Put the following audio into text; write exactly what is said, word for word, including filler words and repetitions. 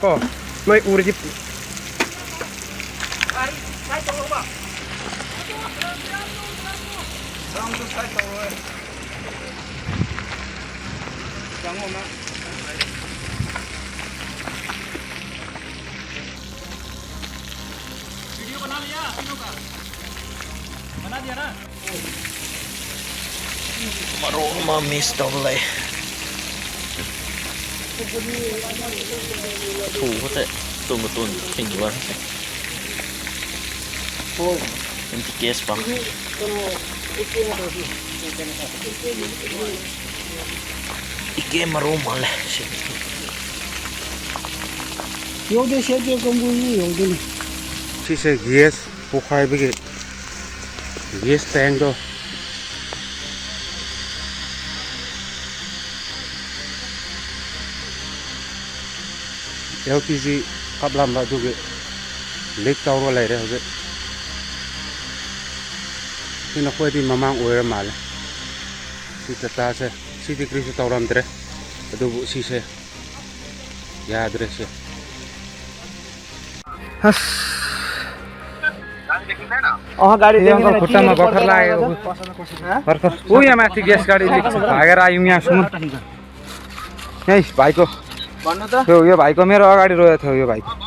ꯀꯣ, ꯅꯣꯏ ꯎꯔꯗꯤ꯫ ꯃꯔꯣꯛ ꯑꯃ ꯃꯤꯁ ꯇꯧꯕ ꯂꯩ꯫ ꯊꯨꯕꯁꯦ ꯇꯨꯝꯕ ꯇꯨꯝ ꯊꯤꯡꯕ꯫ ꯑꯦꯝ ꯇꯤ ꯀꯦ ꯑꯦꯁ ꯄꯥꯝ꯫ ꯏꯀꯦ ꯃꯔꯨ ꯃꯥꯜꯂꯦ ꯁꯤ꯫ ꯌꯧꯗꯦ, ꯁꯦꯠꯇꯦ, ꯀꯣꯡꯒꯨꯜꯒꯤ ꯌꯧꯗꯦꯅꯦ꯫ ꯁꯤꯁꯦ ꯒ꯭ꯌꯥꯁ ꯄꯣꯈꯥꯏꯕꯒꯤ ꯒ꯭ꯌꯥꯁ ꯇꯦꯡꯗꯣ꯫ ꯑꯦꯜ ꯄꯤ ꯖꯤ ꯀꯥꯞꯂꯝꯕ ꯑꯗꯨꯒꯤ ꯂꯤꯛ ꯇꯧꯔꯒ ꯂꯩꯔꯦ ꯍꯧꯖꯤꯛ꯫ ꯁꯤ ꯅꯈꯣꯏꯗꯤ ꯃꯃꯥꯡ ꯑꯣꯏꯔ ꯃꯥꯜꯂꯦ꯫ ꯁꯤ ꯇꯇꯥꯁꯦ꯫ ꯁꯤꯗꯤ ꯀꯔꯤꯁꯨ ꯇꯧꯔꯝꯗ꯭ꯔꯦ꯫ ꯑꯗꯨꯕꯨ ꯁꯤꯁꯦ ꯌꯥꯗ꯭ꯔꯦ ꯁꯦ꯫ ꯑꯁ꯫ अहाँ गाडी ये देखेन, अंकल, खुट्टामा बखर लागेको। हाँ? भर्खर। ऊ यहाँ माथि ग्यास गाडी लिएको छ। भागेर आयौँ यहाँसम्म। यहीँ भाइको। भन्नु त? त्यो, यो भाइको मेरो अगाडि रहेको थियो यो भाइको।